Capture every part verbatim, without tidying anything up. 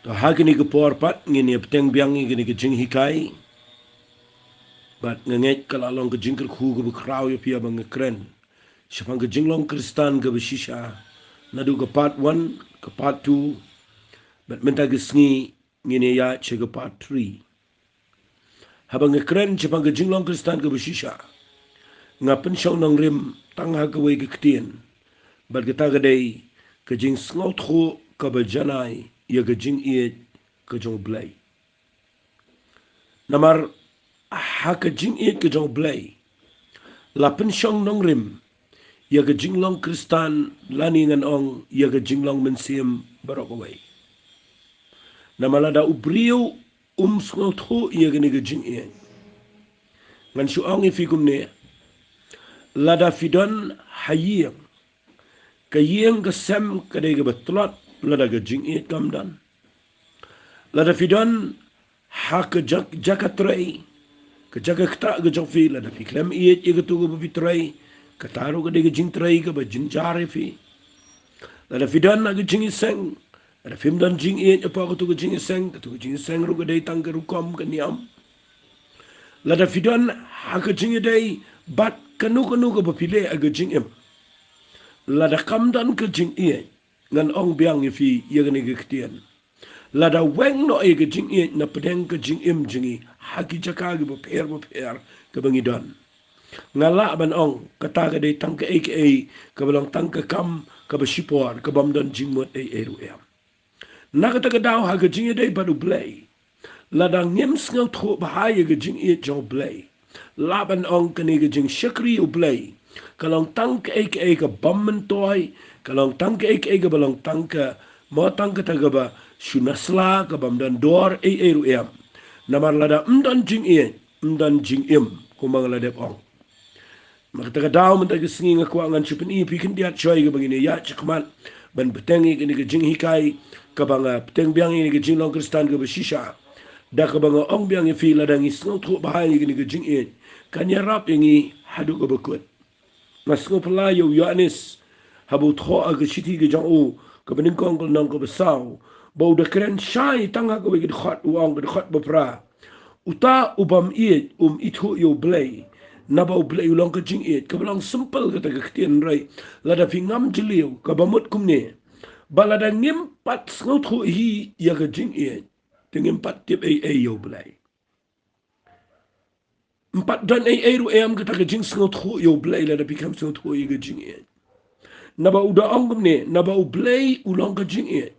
Ba ha kane ka por pat ngin ïa bteng biang ïa kane ka jinghikai. Bad nga ngeit ka la long ka jingkyrkhu kaba khraw ïa phi ba nga kren shaphang ka jinglong Khristan kaba shisha. Naduh ka part one, ka part two, bad mynta ka sngi ngin ïa ïaid sha ka part three. Haba nga kren shaphang ka jinglong Khristan kaba shisha, nga pynshong nongrim tang ha kawei ka ktien, bad kata ka dei ka jingsngewthuh kaba janai ïa ka jingïeit ka jong U Blei. Namar ha ka jingïeit ka jong U Blei la pynshong nongrim ïa ka jinglong Khristan, lane ngan ong ïa ka jinglong mynsiem baroh kawei. Namar lada u briew um sngewthuh ïa kane ka jingïeit, ngan shu ong ïa phi kumne: lada phi don ha ïing, ka ïing ka sem ka dei kaba tlot lada ka jingïeit kam don. Lada phi don ha ka ja-, jaka trei, ka jaka ktah ka jong phi, lada phi khlem ïeit ïa kato kaba phi trei, kata ruh ka dei ka jingtrei kaba jynjar ïa phi. Lada phi don ha ka jingïaseng, lada phim don jingïeit hapoh kato ka jingïaseng, kato ka jingïaseng ruh ka dei tang ka rukom ka niam. Lada phi don ha ka jingïadei bad kano kano kaba phi leh ha ka jingim, lada kam don ka jingïeit, ngan ong biang ïa phi ïa kane ka ktien: lada weng noh ïa ka jingïeit na pdeng ka jingim jong ngi ha ki jaka kiba pher bapher kaba ngi don, nga lah ban ong kata ka dei tang kaei kaei kaba long tang ka kam kaba shipor, kabym don jingmut ei ei ruh em. Na kata ka daw, ha ka jingïadei bad U Blei, lada ngim sngewthuh bha ïa ka jingïeit jong U Blei, lah ban ong kane ka jingshakri U Blei ka long tang kaei kaei kabym myntoi, ka long tang kaei kaei kaba long tang ka, mo tang kata kaba shu na sla, kabym don dor ei ei ruh em. Namar lada ym don jingïeit, ym don jingim, kumba nga la dep ong. Na kata ka daw, mynta ka sngi nga kwah ngan shu pyni ïa phi khyndiat shuwa ïa kaba ngin ïa ïaid shakhmat ban bteng ïa kane ka jinghikai, kaba nga bteng biang ïa kane ka jinglong Khristan kaba shisha, da kaba nga ong biang ïa phi, lada ngi sngewthuh bha ïa kane ka jingïeit, kan ïarap ïa ngi haduh kaba kut. Nga sngewphylla ïa u Ïoannis haba u thoh ha ka shithi ka jong u kaba nyngkong, ka lynnong kaba saw, ba u da kren shai tang ha kawei ka dkhot, u ong, ka dkhot ba phra: Uta ubym ïeit um ithuh ïa U Blei, naba U Blei u long ka jingïeit. Kaba long simple kata ka ktien, hynrei lada phi ngam jylliew, kaba mut kumne: ba lada ngim pat sngewthuh hi ïa ka jingïeit, te ngim pat tip ei ei ïa U Blei. Ym pat don ei ei ruh em kata ka jingsngewthuh ïa U Blei lada phi khlem sngewthuh ïa ka jingïeit. Naba u da ong kumne: naba U Blei u long ka jingïeit.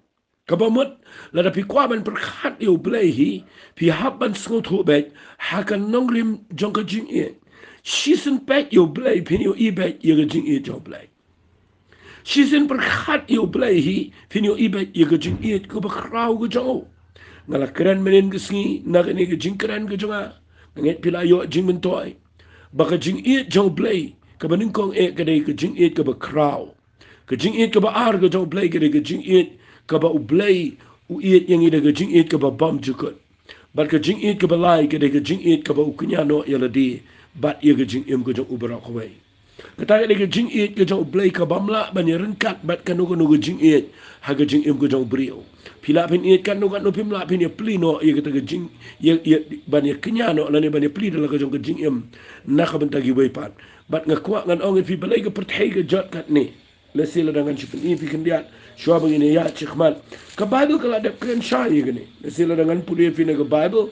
Kaba mut, lada phi kwah ban pyrkhat ïa U Blei hi, phi hap ban sngewthuh beit ha ka nongrim jong ka jingïeit. Shisien peit ïa U Blei, phin ïohi beit ïa ka jingïeit jong U Blei. Shisien pyrkhat ïa U Blei hi, phin ïohi beit ïa ka jingïeit kaba khraw ka jong u. Nga la kren mynhynnin ka sngi na kane ka jingkren ka jong nga. Nga ngeit phi la ïoh jingmyntoi ba ka jingïeit jong U Blei kaba nyngkong eh ka dei ka jingïeit kaba khraw. Ka jingïeit kaba ar ka jong U Blei ka dei ka jingïeit kaba U Blei u ïeit ïa ngi da ka jingïeit kaba bymjukut. Bad ka jingïeit kaba lai ka dei ka jingïeit kaba u kñia noh ïa lade bad ïa ka jingim ka jong u baroh kawei. Kata ka dei ka jingïeit ka jong U Blei kabym lah ban ïaryngkat bad kano kano ka jingïeit ha ka jingim ka jong u briew. Phi lah phin ïeit katno katno, phim lah phin ïa plie noh ïa kata ka jing, ïa, ïa, ban ïa kñia noh lane ban ïa plie da la ka jong ka jingim na ka bynta kiwei pat. Bad nga kwah ngan ong ïa phi, balei ka pyrthei ka jot katne. Lehse lada ngan shu pyni ïa phi khyndiat shuwa ba ngin ïa ïaid shakhmat. Ka Baibl ka la dep kren shai ïa kane. Lehse lada ngan pule ïa phi na ka Baibl,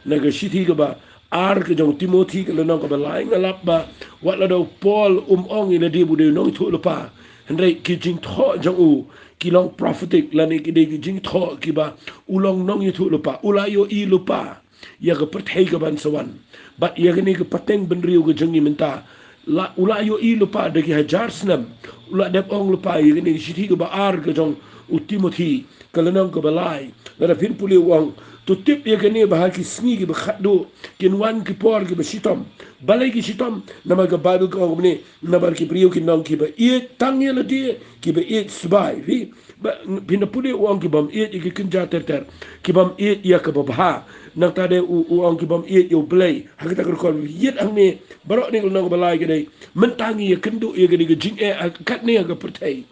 na ka shithi kaba ar ka jong u Timothi, ka lynnong kaba lai, nga lap ba wat lada u Paul um ong ïa lade ba u dei u nongïathuhlypa, hynrei ki jingthoh jong u ki long prophetic lane ki dei ki jingthoh kiba u long nongïathuhlypa. U la ïohi lypa ïa ka pyrthei kaban sa wan. Bad ïa kane ka pateng bynriew ka jong ngi mynta, la, u la ïohi lypa da ki hajar snem. U la dep ong lypa ïa kane ka shithi kaba ar ka jong u Timothi, ka lynnong kaba lai. Lada phin pule u ong: To tip ïa kane ba ha ki sngi kiba khatduh kin wan ki por kiba shitom. Balei ki shitom? Namar ka Baibl ka ong kumne: Namar ki briew kin long kiba ïeit tang ïa lade, kiba ïeit sbai. Phi, ba, phin da pule u ong kibym ïeit ïa ki kynja ter ter, kibym ïeit ïa kaba bha. Nangta de u, u ong kibym ïeit ïa U Blei. Ha kata ka rukom ïeit hangne, baroh ne ka lynnong kaba lai ka dei mynta ngi ïakynduh ïa kane ka jingeh, ha, katne ha ka pyrthei.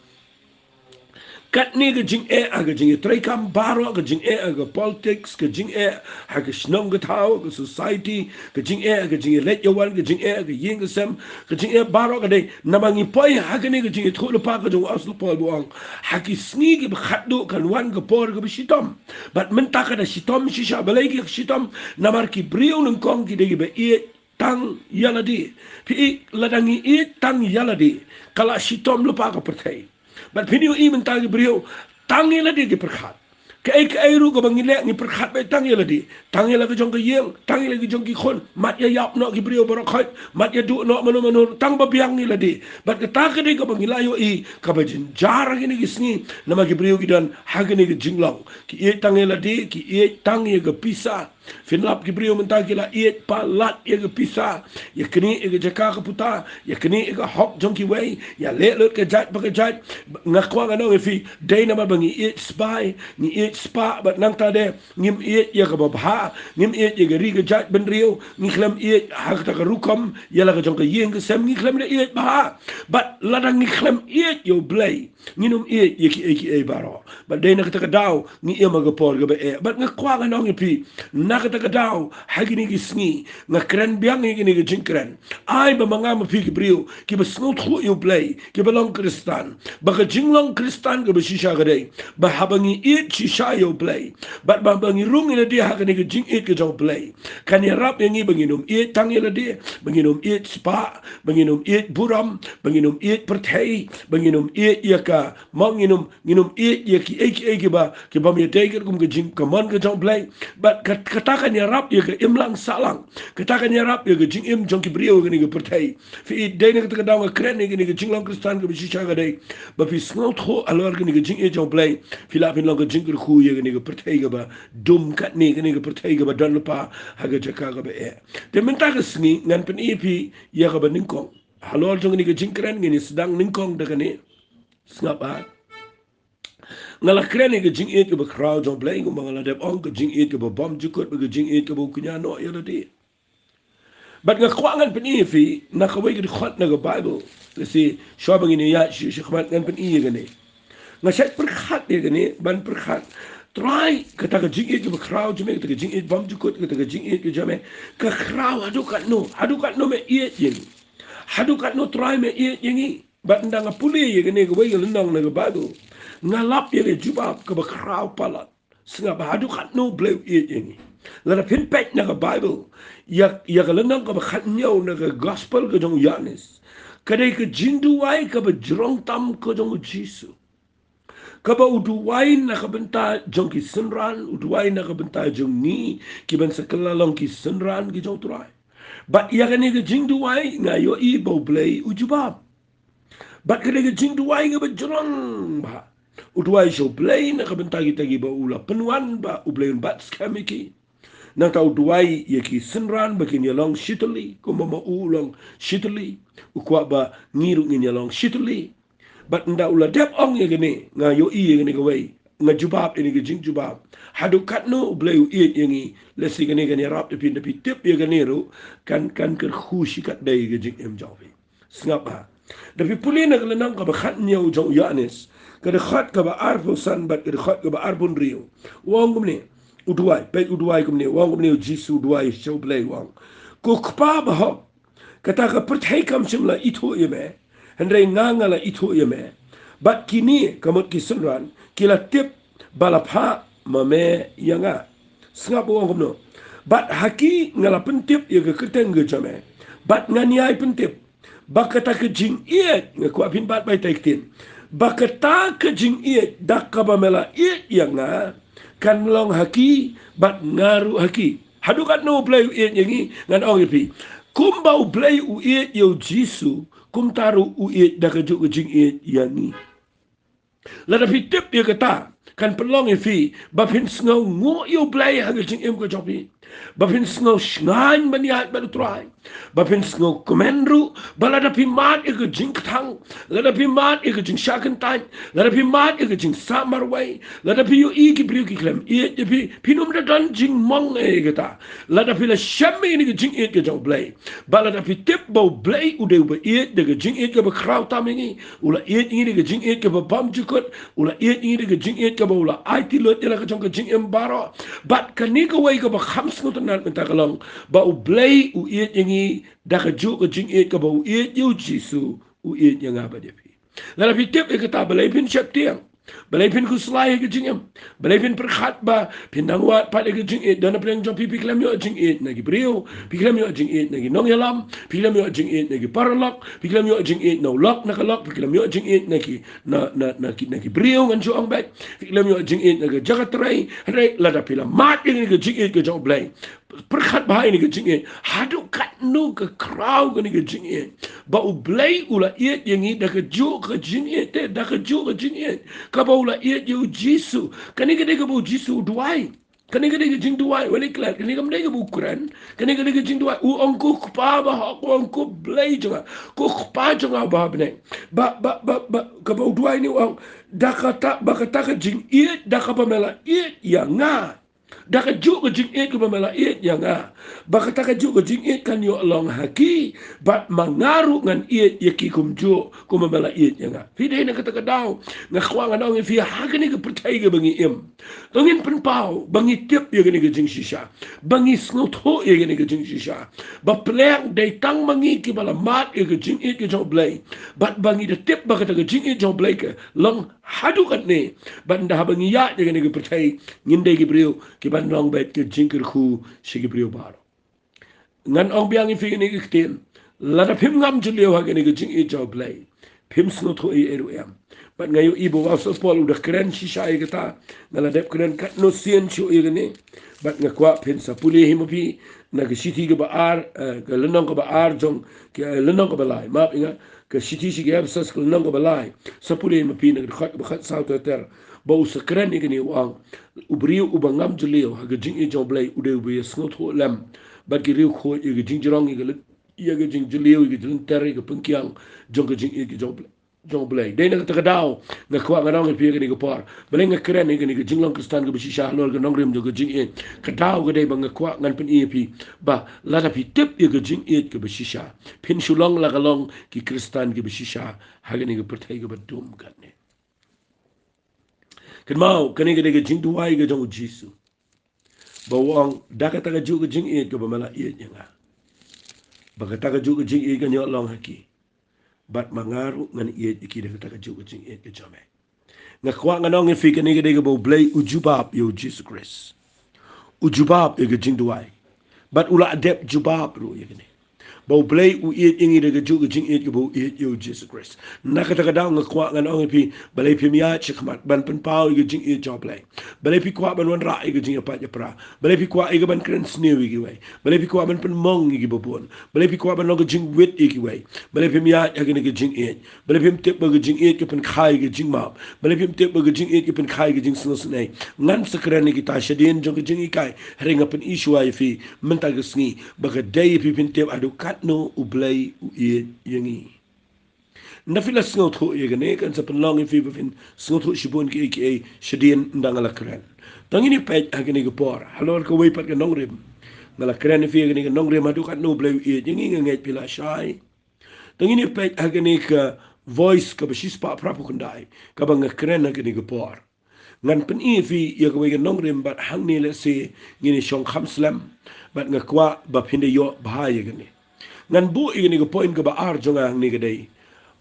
Katne ka jingeh ha ka jingïatreikam baroh, ka jingeh ha ka politics, ka jingeh ha ka shnong ka thaw, ka society, ka jingeh ha ka jingïaleit ïawan, ka jingeh ha ka ïing ka sem, ka jingeh baroh ka dei namar ngi poi ha kane ka jingïathuhlypa ka jong u Apostol Paul ba u ong, ha ki sngi kiba khatduh kan wan ka por kaba shitom. Bad mynta ka da shitom shisha, balei ki shitom? Namar ki briew nyngkong ki dei kiba ïeit tang ïa lade. Phi i, lada ngi ïeit tang ïa lade, ka la shitom lypa ka pyrthei. Bad phin ïohi mynta ki briew tang ïa lade ki pyrkhat. Kaei kaei ruh kaba ngi leh ngi pyrkhat beit tang ïa lade. Tang ïa la ka jong ka ïing, tang ïa la ka jong ki khun. Mat ïa ïap noh ki briew baroh khoit, mat ïa duh noh mano mano, tang ba biang ïa lade. Bad kata ka dei kaba ngi la ïohi kaba jynjar ha kine ki sngi, namar ki briew ki don ha kine ki jinglong. Ki ïeit tang ïa lade, ki ïeit tang ïa ka pisa. Phin lap ki briew mynta ki la ïeit palat ïa ka pisa, ïa knieh ïa ka jaka ka puta, ïa knieh ïa ka hok jong kiwei, ïa leh lut ka jait pa ka jait. Nga kwah ngan ong ïa phi, dei namar ba ngi ïeit spah, ngi ïeit spah, bad nangta de ngim ïeit ïa kaba bha, ngim ïeit ïa ka ri ka jait bynriew, ngi khlem ïeit ha kata ka rukom ïa la ka jong ka ïing ka sem, ngi khlem da ïeit bha. Bad lada ngi khlem ïeit ïa U Blei, ngin ym ïeit ïa kiei kiei baroh. Bad dei na kata ka daw ngi im ha ka por kaba eh. Bad nga kwah ngan ong ïa phi, na kata ka daw ha kine ki sngi nga kren biang ïa kine ki jingkren. Ai ba ma nga ma phi ki briew kiba sngewthuh ïa U Blei, kiba long Khristan, ba ka jinglong Khristan kaba shisha ka dei ba haba ngi ïeit shisha ïa U Blei, bad ba haba ngi rung ïa lade ha kane ka jingïeit ka jong U Blei, kan ïarap ïa ngi ba ngin ym ïeit tang ïa lade, ba ngin ym ïeit spah, ba ngin ym ïeit burom, ba ngin ym ïeit pyrthei, ba ngin ym ïeit ïa ka, ma ngin ym, ngin ym ïeit ïa kiei kiei kiba, kibym ïadei katkum ka jing, ka mon ka jong U Blei. Bad kat-, kata kan ïarap ïa ka imlang sahlang, kata kan ïarap ïa ka jingim jong ki briew ha kane ka pyrthei. Phi i, dei na kata ka daw nga kren ïa kane ka jinglong Khristan kaba shisha ka dei ba phi sngewthuh halor kane ka jingïeit jong U Blei, phi lah phin long ka jingkyrkhu ïa kane ka pyrthei kaba dum katne, kane ka pyrthei kaba don lypa ha ka jaka kaba eh. Te mynta ka sngi ngan pyni ïa phi ïa kaba nyngkong. Halor jong kane ka jingkren ngin ïa sdang nyngkong da kane. Sngap bha. Nga la kren ïa ka jingïeit kaba khraw jong U Blei, kumba nga la dep ong, ka jingïeit kaba bym jukut, bad ka jingïeit kaba u kñia noh ïa lade. Bad nga kwah ngan pyni ïa phi na kawei ka dkhot na ka Baibl. Lehse shuwa ba ngin ïaid sha, shakhmat ngan pyni ïa kane. Nga shait pyrkhat ïa kane, ban pyrkhat. Trai, kata ka jingïeit kaba khraw jong me, kata ka jingïeit bym jukut, kata ka jingïeit ka jong me, ka khraw haduh katno, haduh katno me ïeit ïa ngi, haduh katno Trai me ïeit ïa ngi. Bad ynda nga pule ïa kane kawei ka lynnong na ka Baibl, nga lap ïa ka jubab kaba khraw palat. Sngap bha, haduh katno U Blei u ïeit ïa ngi. Lada phin peit na ka Baibl, ïa, ïa ka lynnong kaba khathynñiew na ka Gospel ka jong u Ïoannis, ka dei ka jingduwai kaba jrong tam ka jong u Jisu, kaba u duwai na ka bynta jong ki synran, u duwai na ka bynta jong ngi ki ban sa kylla long ki synran ki jong U Trai. Bad ïa kane ka jingduwai nga ïohi ba U Blei u jubab. Bad ka dei ka jingduwai kaba jrong bha. U duwai sha U Blei na ka bynta kita kiba u la pynwan ba U Blei un bat skhem ïa ki. Nangta u duwai ïa ki synran ba kin ïalong shitylli, kumba ma u u long shitylli. U kwah ba ngi ruh ngin ïalong shitylli. Bad ynda u la dep ong ïa kane, nga ïohi ïa kane kawei, nga jubab ïa kane ka jingjubab, haduh katno U Blei u ïeit ïa ngi. Lehse kane kan ïarap ïa phi, ynda phi tip ïa kane ruh, kan, kan kyrkhu shikatdei ïa ka jingim jong phi. Sngap bha. Lada phi pule na ka lynnong kaba khathynñiew jong u Ïoannis, ka dkhot kaba arphew san bad ka dkhot kaba arphew hynriew, u ong kumne, u duwai, peit u duwai kumne, u ong kumne, u Jisu u duwai sha U Blei u ong, ko Kpa bahok, kata ka pyrthei kam shym la ithuh ïa me, hynrei nga nga la ithuh ïa me. Bad kine, ka mut ki synran, ki la tip ba la phah ma me ïa nga. Sngap u ong kumno. Bad ha ki nga la pyntip ïa ka kyrteng ka jong me. Bad ngan ïai pyntip ba kata ka jingïeit, nga kwah phin bat bai tai ktien, ba kata ka jingïeit da kaba me la ïeit ïa nga kan long ha ki bad nga ruh ha ki. Haduh katno U Blei u ïeit ïa ngi, ngan ong ïa phi, kumba U Blei u ïeit ïa u Jisu, kumta ruh u ïeit da kajuh ka jingïeit ïa ngi. Lada phi tip ïa kata, kan pynlong ïa phi ba phin sngew nguh ïa U Blei ha ka jingim ka jong phi, ba phin sngew shngaiñ ban ïaid bad U Trai, Ba phin sngewkmen ruh ba lada phi mad ïa ka jingkthang, lada phi mad ïa ka jingshah kyntait, lada phi mad ïa ka jingsah marwei, lada phi ïohi ki briew ki khlem ïeit ïa phi, phin ym da don jingmong ïa kata. Lada phi la shem ïa kane ka jingïeit ka jong U Blei, ba lada phi tip ba U Blei u dei uba ïeit, da ka jingïeit kaba khraw tam ïa ngi, u la ïeit ïa ngi da ka jingïeit kaba bymjukut, u la ïeit ïa ngi da ka jingïeit kaba u la aiti lut ïa la ka jong ka jingim baroh. Bad kane kawei kaba kham sngewtynnat mynta ka long ba U Blei u ïeit ïa ngi da kajuh ka jingïeit kaba u ïeit ïa U Jisu, u ïeit ïa nga bad ïa phi. Lada phi tip ïa kata, balei phin sheptieng? Balei phin khuslai ïa ka jingim? Balei phin pyrkhat ba phin dang wad pat ïa ka jingïeit? Don na pdeng jong phi, phi khlem ïoh jingïeit na ki briew, phi khlem ïoh jingïeit na ki nongïalam, phi khlem ïoh jingïeit na ki paralok, phi khlem ïoh jingïeit na u lok na ka lok, phi khlem ïoh jingïeit na ki, na, na, na ki, na ki briew, ngan shu ong beit, phi khlem ïoh jingïeit na ka jaka trei. Hynrei lada phi la mad ïa kane ka jingïeit ka jong U Blei, pyrkhat bha ïa kane ka jingïeit, haduh katno ka khraw kane ka jingïeit, ba U Blei u la ïeit ïa ngi da kajuh ka jingïeit, te da kajuh ka jingïeit kaba u la ïeit ïa U Jisu. Kane ka dei kaba U Jisu u duwai. Kane ka dei ka jingduwai, wat la klet, kane kam dei kaba u kren. Kane ka dei ka jingduwai. U ong, ko Kpa bahok, u ong, ko Blei jong nga, ko Kpa jong nga uba ha bneng, ba, ba, ba, ba, kaba u duwai ne u ong, da kata, ba kata ka jingïeit da kaba me la ïeit ïa nga, da kajuh ka jingïeit kaba me la ïeit ïa nga, ba kata kajuh ka jingïeit kan ïoh long ha ki, bad ma nga ruh ngan ïeit ïa ki kumjuh kumba me la ïeit ïa nga. Phi, dei na kata ka daw nga kwah ngan ong ïa phi, ha kane ka pyrthei kaba ngi im, to ngin pynpaw ba ngi tip ïa kane ka jingshisha, ba ngi sngewthuh ïa kane ka jingshisha, ba pyrshang dei tang ma ngi kiba la mad ïa ka jingïeit ka jong U Blei, bad ba ngi da tip ba kata ka jingïeit jong U Blei ka long haduh katne. Bad ynda haba ngi ïaid ïa kane ka pyrthei, ngin dei ki briew kiban long beit ka jingkyrkhu sha ki briew baroh. Ngan ong biang ïa phi kane ka ktien, lada phim ngam jylliew ha kane ka jingïeit jong U Blei, phim sngewthuh ei ei ruh em. Bad nga ïohi ba u Apostol Paul u da kren shisha ïa kata. Nga la dep kren katno sien shuh ïa kane. Bad nga kwah phin sa pule hi ma phi na ka shithi kaba ar, eh, ka lynnong kaba ar jong, ka, eh, lynnong kaba lai, map ïa nga, ka shithi sha ki Ephesus ka lynnong kaba lai. Sa pule hi ma phi na ka dkhot kaba khatsaw ter ter, ba u sa kren ïa kane, u ong, u briew uba ngam jylliew ha ka jingïeit jong U Blei u dei uba ïa sngewthuh lem bad ki riewkhuid, ïa ka jingjrong, ïa ka lyn-, ïa ka jingjylliew, ïa ka jyllynter, ïa ka pynkiang jong ka jingïeit ka jong U Blei, jong U Blei. Dei na kata ka daw nga kwah ngan ong ïa phi ha kane ka por, balei nga kren ïa kane ka jinglong Khristan kaba shisha halor ka nongrim jong ka jingïeit. Ka daw ka dei ba nga kwah ngan pyni ïa phi ba lada phi tip ïa ka jingïeit kaba shisha, phin shu long la ka long ki Khristan kiba shisha ha kane ka pyrthei kaba dum katne. Kynmaw, kane ka dei ka jingduwai ka jong U Jisu, ba u ong, da kata kajuh ka jingïeit kaba me la ïeit ïa nga, ba kata kajuh ka jingïeit kan ïoh long ha ki, bad ma nga ruh ngan ïeit ïa ki da kata kajuh ka jingïeit ka jong me. Nga kwah ngan ong ïa phi, kane ka dei kaba U Blei u jubab ïa U Jisu Khrist. U jubab ïa ka jingduwai, bad u la dep jubab ruh ïa kane, ba U Blei u ïeit ïa ngi da kajuh ka jingïeit kaba u ïeit ïa U Jisu Khrist. Na kata ka daw nga kwah ngan ong ïa phi, balei phim ïaid shakhmat ban pynpaw ïa ka jingïeit jong U Blei? Balei phi kwah ban wanrah ïa ka jingïapait ïapra? Balei phi kwah ïa ka ban kren sniew ïa kiwei? Balei phi kwah ban pynmong ïa kiba bun? Balei phi kwah ban long ka jingwit ïa kiwei? Balei phim ïaid ha kane ka jingïeit? Balei phim tip ba ka jingïeit ka pynkha ïa ka jingmap? Balei phim tip ba ka jingïeit ka pynkha ïa ka jingsngewsynei? Ngan sa kren ïa kita shadien jong ka jinghikai, hynrei nga pyni shuwa ïa phi mynta ka sngi ba ka dei ïa phi phin tip haduh katno U Blei u ïeit ïa ngi. Ynda phi la sngewthuh ïa kane, kan sa pynlong ïa phi ba phin sngewthuh shibun kiei kiei shadien ynda nga la kren. To ngin ïa peit ha kane ka por halor kawei pat ka nongrim. Nga la kren ïa phi ha kane ka nongrim haduh katno U Blei u ïeit ïa ngi, nga ngeit phi la shai. To ngin ïa peit ha kane ka Voice kaba shispah phraphew khyndai, kaba nga kren ha kane ka por. Ngan pyni ïa phi ïa kawei ka nongrim, bad hangne lehse ngin ïa shong kham slem, bad nga kwah ba phin da ïoh bha ïa kane. Ngan buh ïa kane ka point kaba ar jong nga hangne, ka dei,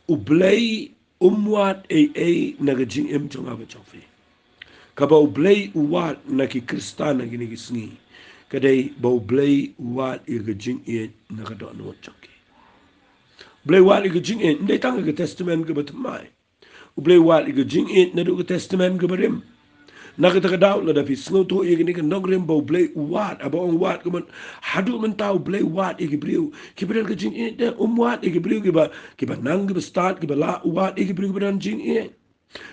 U Blei um wad ei ei na ka jingim jong nga bad jong phi. Kaba U Blei u wad na ki Khristan ha kine ki sngi, ka dei ba U Blei u wad ïa ka jingïeit na ka dohnud jong ki. U Blei u wad ïa ka jingïeit, ym dei tang ha ka Testament kaba thymmai. U Blei u wad ïa ka jingïeit naduh ka Testament kaba rim. Na kata ka daw, lada phi sngewthuh ïa kane ka nongrim ba U Blei u wad, haba ong wad, ka mut haduh mynta U Blei u wad ïa ki briew kiba don ka jingïeit, ne um wad ïa ki briew kiba, kiba nang, kiba stad, kiba lah, u wad ïa ki briew kiba don jingïeit.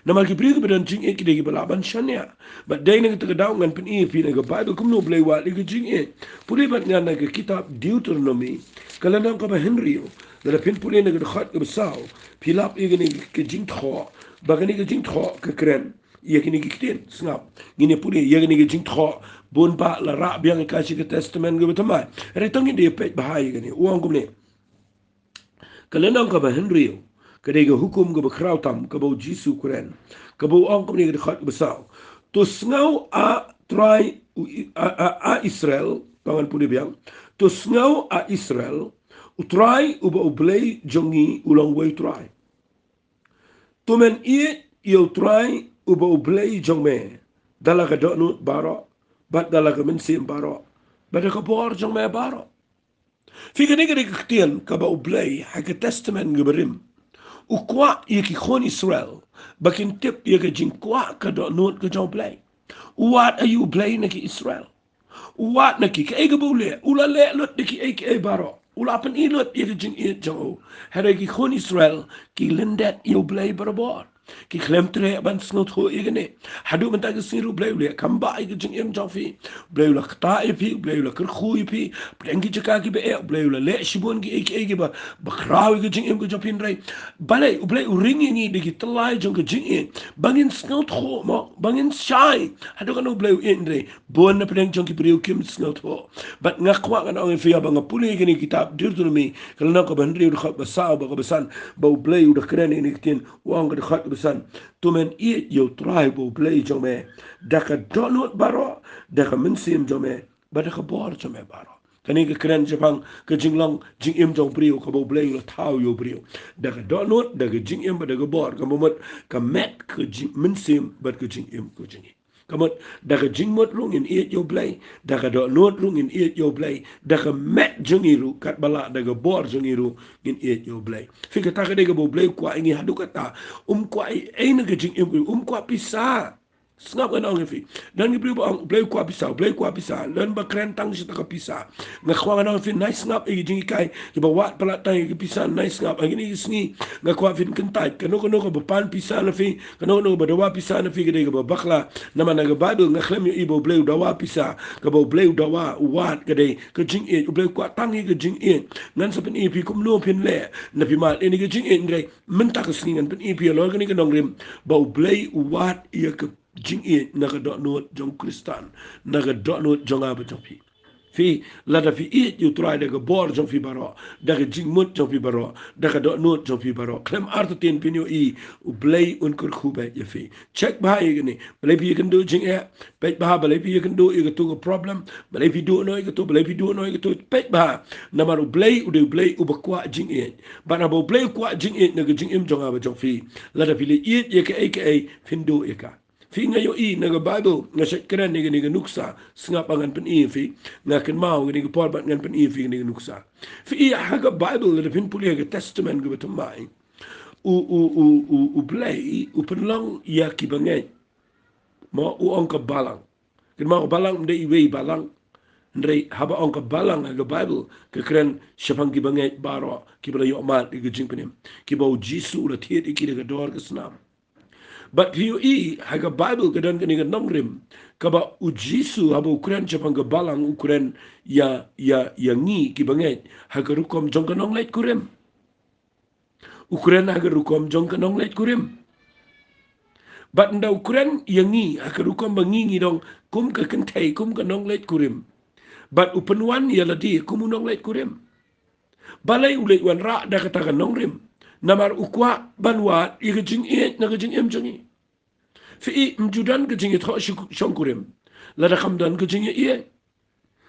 Namar ki briew kiba don jingïeit ki dei kiba lah ban shaniah. Bad dei na kata ka daw ngan pyni ïa phi na ka Baibl kumno U Blei u wad ïa ka jingïeit. Pule bad nga na ka kitab Deuteronomi, Ka lynnong kaba hynriew, lada phin pule na ka dkhot kaba saw, phi lap ïa kane ka jingthoh, ba kane ka jingthoh ka kren ïa kine ki ktien. Sngap, ngin ïa pule ïa kane ka jingthoh, bun ba la rah biang ïa ka sha ka Testament kaba thymmai. Hynrei to ngin ïa peit bha ïa kane, u ong kumne. Ka lynnong kaba hynriew, ka dei ka hukum kaba khraw tam, kaba u Jisu u kren. Kaba u ong kumne ka dkhot kaba saw. To sngew, a Trai, u I-, a, a, a Israel, to ngan pule biang. To sngew, a Israel, u Trai uba U Blei jong ngi u long uwei u Trai. To men ïeit ïa u Trai uba U Blei jong me da la ka dohnud baroh, bad da la ka mynsiem baroh, bad da ka bor jong me baroh. Phi, kane ka dei ka ktien kaba U Blei ha ka Testament kaba rim u kwah ïa ki khun Israel ba kin tip ïa ka jingkwah ka dohnud ka jong U Blei. U wad aïu U Blei na ki Israel? U wad na ki, kaei kaba u leh? U la leh lut da kiei kiei baroh. U la pyni lut ïa ka jingïeit jong u. Hynrei ki khun Israel ki lyndet ïa U Blei barabor. Ki khlem treh ban sngewthuh ïa kane. Haduh mynta ka sngi ruh U Blei u leh kam bah ïa ka jingim jong phi. U Blei u la ktah ïa phi, U Blei u la kyrkhu ïa phi. Pdeng ki jaka kiba eh, U Blei u la leh shibun kiei kiei kiba, ba khraw ïa ka jingim ka jong phi, hynrei balei U Blei u ring ïa ngi da ki tyllai jong ka jingïeit ba ngin sngewthuh mo, ba ngin shai haduh katno U Blei u ïeit, hynrei bun na pdeng jong ki briew kim sngewthuh. Bad nga kwah ngan ong ïa phi, haba nga pule ïa kane ka kitab Deuteronomi, ka lynnong kaba hynriew, dkhot ba saw bad kaba san, ba U Blei u da kren ïa kane ka ktien, u ong ka dkhot kaba san. To men ïeit ïa u Trai uba U Blei jong me da ka dohnud baroh, da ka mynsiem jong me, bad da ka bor jong me baroh. Kane ka kren shaphang ka jinglong jingim jong u briew, kaba U Blei u la thaw ïa u briew da ka dohnud, da ka jingim bad da ka bor. Ka mut, ka met, ka jing-, mynsiem bad ka jingim ka jong ngi. Ka mut, da ka jingmut ruh ngin ïeit ïa U Blei, da ka dohnud ruh ngin ïeit ïa U Blei, da ka met jong ngi ruh katba lah da ka bor jong ngi ruh ngin ïeit ïa U Blei. Phi, kata ka dei kaba U Blei u kwah ïa ngi haduh katta. Um kwah ei ei na ka jingim, um kwah pisa. Sngap, ngan ong ïa phi. Don ki briew ba ong U Blei u kwah pisa, U Blei u kwah pisa. Don ba kren tang shata ka pisa. Nga kwah ngan ong ïa phi, nai sngap ïa ki jinghikai kiba wad palat tang ïa ki pisa, nai sngap. Ha kine ki sngi nga kwah phin kyntait, kano kano kaba pan pisa na phi, kano kano kaba dawa pisa na phi, ka dei kaba bakla. Namar na ka Baibl nga khlem ïohi ba U Blei u dawa pisa. Kaba U Blei u dawa, u wad, ka dei ka jingïeit. U Blei u kwah tang ïa ka jingïeit. Ngan sa pyni ïa phi kumno phin leh na phi mad ïa kane ka jingïeit, hynrei mynta ka sngi ngan pyni ïa phi halor kane ka nongrim ba U Blei u wad ïa ka jingïeit na ka dohnud jong u Khristan, na ka dohnud jong nga bad jong phi. Phi, lada phi ïeit ïa u Trai da ka bor jong phi baroh, da ka jingmut jong phi baroh, da ka dohnud jong phi baroh, khlem artatien phin ïohi U Blei un kyrkhu beit ïa phi. Check bha ïa kane. Balei phi ïakynduh jingeh? Peit bha, balei phi ïakynduh ïa kato ka problem? Balei phi duh noh ïa kato? Balei phi duh noh ïa kato? Peit bha. Namar U Blei u dei U Blei uba kwah jingïeit. Bad haba U Blei u kwah jingïeit na ka jingim jong nga bad jong phi, lada phi la ïeit ïa kaei kaei, phin duh ïa ka. Phi, nga ïohi na ka Baibl, nga shait kren ïa kane ka nuksa. Sngap, ba ngan pyni ïa phi. Nga kynmaw kane ka por bad ngan pyni ïa phi kane ka nuksa. Phi, ha ka Baibl, lada phin pule ha ka Testament kaba thymmai, u, u, u, u, U Blei u pynlong ïa ki bangeit, mo, u ong ka balang. Kynmaw, ka balang ym dei iwei i balang. Hynrei haba ong ka balang ha ka Baibl, ka kren shaphang ki bangeit baroh kiba la ïoh mad ïa ka jingpynim, kiba U Jisu u la thied ïa ki da ka dor ka snam. Bad phi ïohi ha ka Baibl ka don kane ka nongrim kaba U Jisu, haba u kren shaphang ka balang, u kren ïa, ïa, ïa ngi ki bangeit ha ka rukom jong ka nongleit kurim. U kren ha ka rukom jong ka nongleit kurim. Bad ynda u kren ïa ngi ha ka rukom ba ngi ngi don kum ka kynthei, kum ka nongleit kurim, bad u pynwan ïa lade kum u nongleit kurim, balei u leit wanrah da kata ka nongrim? Namar u kwah ban wad ïa ka jingïeit na ka jingim jong ngi. Phi, ym ju don ka jingïathoh shi-, shongkurim lada kam don ka jingïaieit.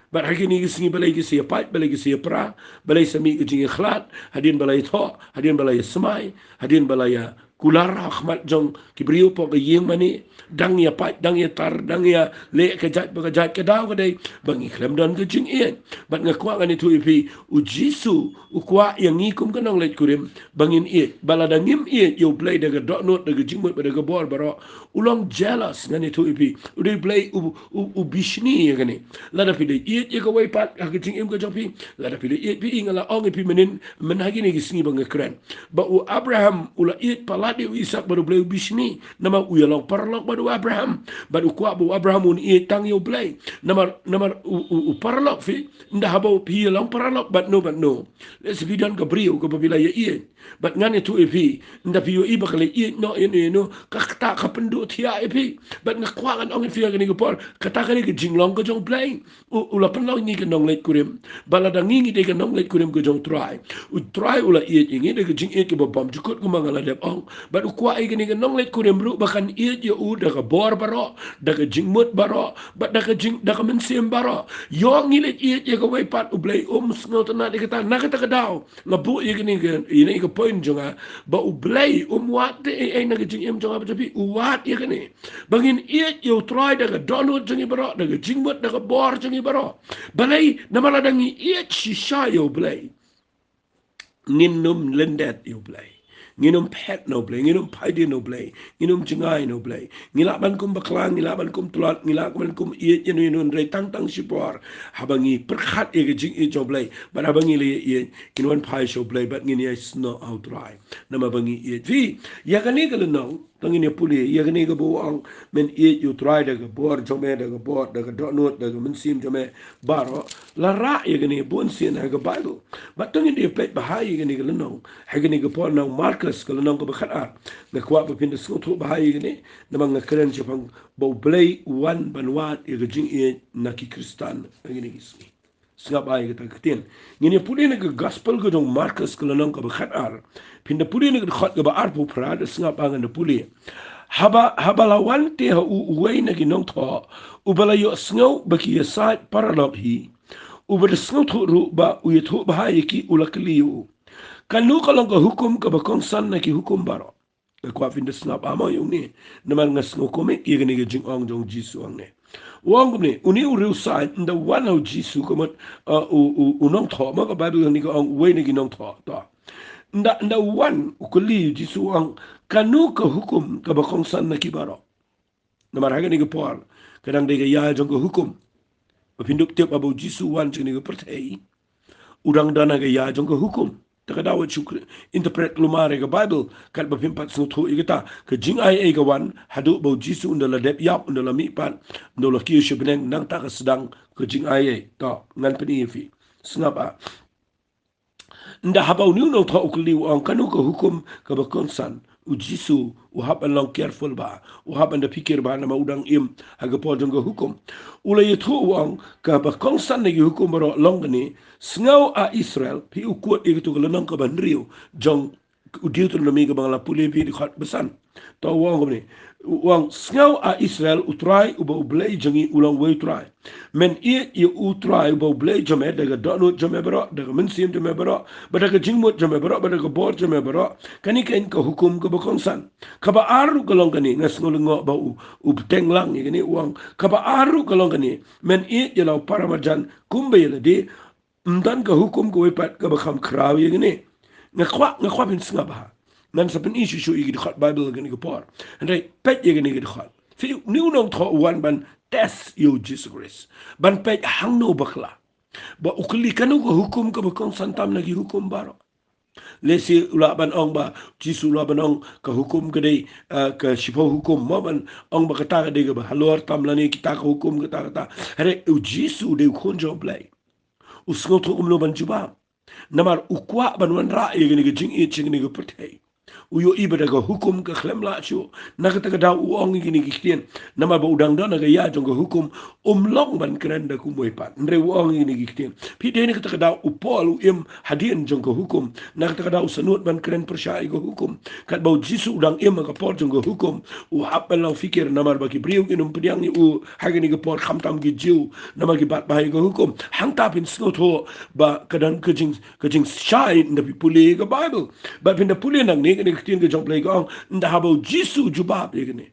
Bad ha kine ki sngi balei ki sa ïapait, balei ki sa ïapra, balei sa mih ka jingïakhlad, hadien ba la ïathoh, hadien ba la ïasmai, hadien ba la ïakular ha khmat jong ki briew hapoh ka ïing mane, dang ïapait, dang ïatar, dang ïaleh ka jait pa ka jait. Ka daw ka dei ba ngi khlem don ka jingïeit. Bad nga kwah ngan ïathuh ïa phi, U Jisu u kwah ïa ngi kum ka nongleit kurim ba ngin ïeit. Bad lada ngim ïeit ïa U Blei da ka dohnud, da ka jingmut bad da ka bor baroh, u long jealous, ngan ïathuh ïa phi. U dei U Blei u, u, u bishni ïa kane. Lada phi la ïeit ïa kawei pat ha ka jingim ka jong phi, lada phi la ïeit, phi, nga la ong ïa phi mynnin, mynta ha kine ki sngi ba nga kren, ba u Abraham u la ïeit palat ïa u Isaak bad U Blei u bishni. Namar u ïalong paralok bad u Abraham. Bad u kwah ba u Abraham un ïeit tang ïa U Blei. Namar, namar u, u, u paralok phi, ynda haba phi ïalong paralok bad no, bad no. Lehse phi don ka briew kaba phi la ïa ïeit. Bad ngan ïathuh ïa phi, ynda phi ïohi ba ka la ïeit noh ïa no ïa no, ka, kata ka pynduh thiah ïa phi. Bad nga kwah ngan ong ïa phi ha kane ka por, kata ka dei ka jinglong ka jong U Blei. U, u la pynlong ïa ngi ka nongleit kurim. Bad lada ngi ngi dei ka nongleit kurim ka jong U Trai, U Trai u la ïeit ïa ngi da ka jingïeit kaba bymjukut kumba nga la dep ong. Bad u kwah ïa kane ka nongleit kurim ruh ba kan ïeit ïa u da ka bor baroh, da ka jingmut baroh, bad da ka jing, da ka mynsiem baroh. Ïoh ngi leit ïeit ïa kawei pat, U Blei um sngewtynnad ïa kata. Na kata ka daw nga buh ïa kane ka, ïa kane ka point jong nga, ba U Blei um wad te ei ei na ka jingim jong nga bad jong phi, u wad ïa kane. Ba ngin ïeit ïa U Trai da ka dohnud jong ngi baroh, da ka jingmut, da ka bor jong ngi baroh. Balei? Namar lada ngi ïeit shisha ïa U Blei, ngin ym lyndet ïa U Blei. Ngin ym phet na U Blei, ngin ym phaidien na U Blei, ngin ym jngai na U Blei. Ngi lah ban kum bakla, ngi lah ban kum tlot, ngi lah ban kum ïeit ïa no ïa no, hynrei tang tang shipor, haba ngi pyrkhat ïa ka jingïeit jong U Blei, bad haba ngi la ïeit, ngin wan phai sha U Blei bad ngin ïai snoh ha U Trai. Namar ba ngi ïeit. Phi, ïa kane ka lynnong, to ngin ïa pule ïa kane kaba u ong, men ïeit ïa U Trai da ka bor jong me, da ka bor, da ka dohnud, da ka mynsiem jong me baroh. La rah ïa kane bunsien ha ka Baibl. Bad to ngin ïa peit bha ïa kane ka lynnong ha kane ka por na u Markos, ka lynnong kaba khatar. Nga kwah ba phin da sngewthuh bha ïa kane, namar nga kren shaphang ba U Blei u wan ban wad ïa ka jingïeit na ki Khristan ha kine ki sngi. Sngap bha ïa kata ka ktien. Ngin ïa pule na ka Gospel ka jong u Markos, ka lynnong kaba khatar. Phin da pule na ka dkhot kaba arphew phra, da sngap bha, ngan da pule. Haba, haba la wan te ha u uwei na ki nongthoh uba la ïohsngew ba ki ïasaid paralok hi, uba da sngewthuh ruh ba u ïathuh bha ïa ki, u la kylli ïa u, kano ka long ka hukum kaba kongsan na ki hukum baroh? Nga kwah phin da sngap bha mo ïa une, namar nga sngew kumne ïa kane ka jingong jong u Jisu hangne. U ong kumne, une u riewsaid, ynda u wan ha u Jisu, ka mut, uh, u, u, u nongthoh, mo ka Baibl hangne ka ong uwei na ki nongthoh, to. Ynda, ynda u wan, u kylli u Jisu, u ong, kano ka hukum kaba kongsan na ki baroh? Namar ha kane ka por, ka dang dei ka ïa jong ka hukum. Ba phin dup tip haba u Jisu u wan sha kane ka pyrthei, u dang don ha ka ïa jong ka hukum. Te ka daw wat shu interpret kulmar ïa ka Baibl katba phim pat sngewthuh ïa kata. Ka jingaiei ka wan haduh ba u Jisu un da la dep ïap, un da la mihpat, un da la kiew sha bneng, nangta ka sdang ka jingaiei. To, ngan pyni ïa phi. Sngap bha. Ynda haba une u nongthoh u kylli, u ong, kano ka hukum kaba kongsan, u Jisu u hap ban long careful bha, u hap ban da phikir bha, namar u dang im ha ka por jong ka hukum. U la ïathuh, u ong, kaba kongsan na ki hukum baroh long kane, sngew, A Israel. Phi, u quote ïa kato ka lynnong kaba hynriew jong u Deuteronomi kaba nga la pule ïa phi, dkhot ba san. To, u ong kumne. U ong, sngew, A Israel, U Trai uba U Blei jong ngi u long uwei U Trai. Men ïeit ïa U Trai uba U Blei jong me da ka dohnud jong me baroh, da ka mynsiem jong me baroh, bad da ka jingmut jong me baroh, bad da ka bor jong me baroh. Kane keiñ ka hukum kaba kongsan. Kaba ar ruh ka long kane, nga sngew lyngngoh ba u, u bteng lang ïa kane, u ong, kaba ar ruh ka long kane, men ïeit ïa la u paramarjan kumba ïa lade. Ym don ka hukum kawei pat kaba kham khraw ïa kane. Nga kwah, nga kwah phin sngap bha. Ngan sa pyni shuh shuh ïa ki dkhot Baibl ha kane ka por. Hynrei peit ïa kane ka dkhot. Phi, une u nongthoh u wan ban test ïa u Jisu Khrist, ban peit hangno ba bakla. Ba u kylli, kano ka hukum kaba kongsan tam na ki hukum baroh? Lehse u lah ban ong ba, Jisu u lah ban ong, ka hukum ka dei, eh, ka shiphew hukum, mo, ban ong ba kata ka dei kaba halor tam lane kita ka hukum kata kata. Hynrei u Jisu u dei u Khun jong U Blei. U sngewthuh kumno ban jubab. Namar u kwah ban wanrah ïa kane ka jingïeit sha kane ka pyrthei. U ïohi ba da ka hukum ka khlem lah shuh. Na kata ka daw u ong ïa kine ki ktien. Namar ba u dang don ha ka ïa jong ka hukum, um long ban kren da kumwei pat. Hynrei u ong ïa kine ki ktien. Phi, dei na kata ka daw u Paul u im hadien jong ka hukum. Na kata ka daw u sangnud ban kren pyrshah ïa ka hukum. Katba u Jisu u dang im ha ka por jong ka hukum, u hap ban long phikir namar ba ki briew kin ym pdiang ïa u ha kane ka por, khamtam ki Jiw, namar ki bat bha ïa ka hukum. Hangta phin sngewthuh ba ka don ka jing, ka jingshai ynda phi pule ka Baibl. Bad phin da pule nangne, kane ka ktien ka jong U Blei ka ong, ynda haba u Jisu u jubab ïa kane.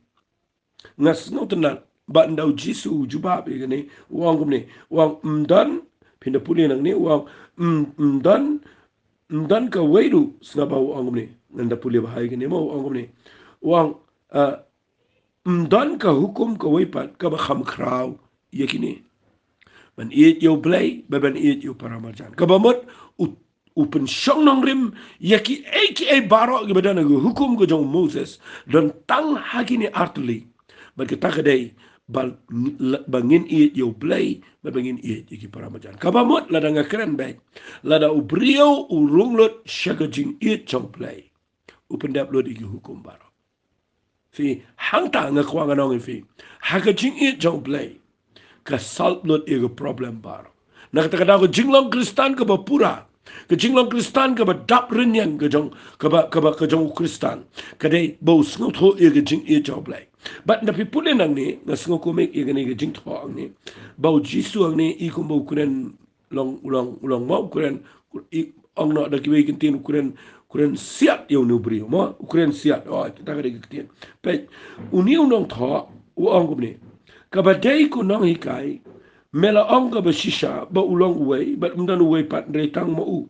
Nga sngewtynnad ba ynda u Jisu u jubab ïa kane, u ong kumne, u ong, ym don, phin da pule nangne, u ong, ym, ym don, ym don kawei ruh, sngap bha, u ong kumne, ngan da pule bha ïa kane mo, u ong kumne, u ong, ah, ym don ka hukum kawei pat kaba kham khraw ïa kine. Ban ïeit ïa U Blei, bad ban ïeit ïa u paramarjan. Kaba mut u, u pynshong nongrim ïa kiei kiei baroh kiba don ha ka hukum ka jong u Moses, don tang ha kine artylli. Bad kata ka dei ba, ba ngin ïeit ïa u Blei, bad ba ngin ïeit ïa ki para marjan. Kaba mut lada nga kren beit, lada u briew u rung lut sha ka jingïeit jong u Blei, u pyndep lut ïa ki hukum baroh. Phi, hangta nga kwah ngan ong ïa phi, ha ka jingïeit jong u Blei ka solve lut ïa ka problem baroh. Na kata ka daw ka jinglong Khristan kaba pura, ka jinglong Khristan kaba dap rynïeng ka jong, kaba, kaba, ka jong u Khristan, ka dei ba u sngewthuh ïa ka jingïeit jong u Blei. Bad nda phi pule nangne, nga sngew kumne ïa kane ka jingthoh hangne, ba u Jisu hangne i kumba u kren, long, u long, u long mo, u kren, i ong noh da kiwei ki ktien, u kren, u kren siat ïa une u briew mo, u kren siat. Oh, kita ka dei ka ktien. Peit, une u nongthoh u ong kumne, kaba dei ko nonghikai, me la ong kaba shisha ba u long uwei, bad ym don uwei pat hynrei tang ma u.